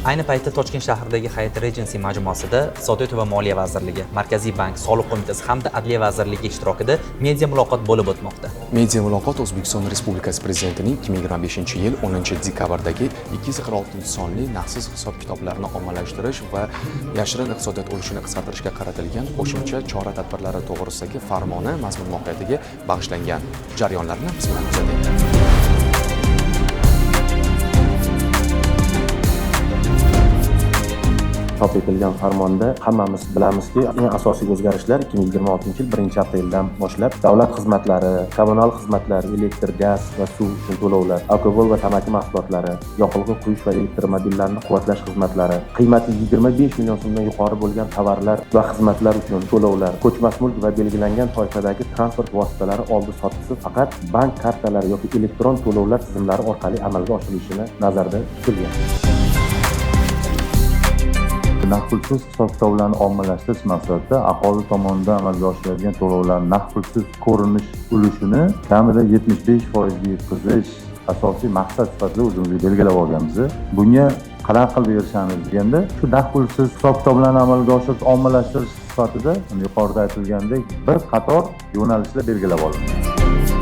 Ayni paytda Toshkent shahridagi Hyatt Regency majmuasida Iqtisodiyot va moliya vazirligi, Markaziy bank, Soliq qo'mitasi hamda Adliya vazirligi ishtirokida media muloqot bo'lib o'tmoqda. Media muloqot O'zbekiston Respublikasi Prezidentining 2025-yil 10 dekabrdagi 246 sonli naqdsiz hisob-kitoblarni ommalashtirish va yashirin iqtisodiyot ulushini qisqartirishga qaratilgan qo'shimcha chora-tadbirlari to'g'risidagi farmoni mazmun-mohiyatiga bag'ishlangan. Jarayonlarni biz bilan kuzating. Chop etilgan farmonda hammamiz bilamizki, eng asosiy o'zgarishlar 2026-yil 1-apreldan boshlab davlat xizmatlari, kommunal xizmatlar, elektr, gaz va suv uchun to'lovlar, alkogol va tamaki mahsulotlari, yoqilg'i quyish va elektromobillarni quvvatlash xizmatlari, qiymati 25 million so'mdan yuqori bo'lgan tovarlar va xizmatlar uchun to'lovlar, ko'chmas mulk va belgilangan toifadagi transport vositalari oldi-sotdisi faqat bank kartalari yoki elektron to'lovlar tizimlari orqali amalga oshirilishini nazarda tutilgan. Naqd pulsiz hisob-kitoblarni ommalashtirish maqsadida aholi tomonidan amalga oshiriladigan to'lovlar naqd pulsiz ko'rinish ulushini kamida 75% ga yetkazish asosiy maqsad sifatida o'zimizga belgilab olganmiz. Bunga qanaqa qilib erishamiz deganda, shu naqd pulsiz hisob-kitoblarni amalga oshirish, ommalashtirish sifatida yuqorida aytilgandek bir qator yo'nalishlar belgilab olindi.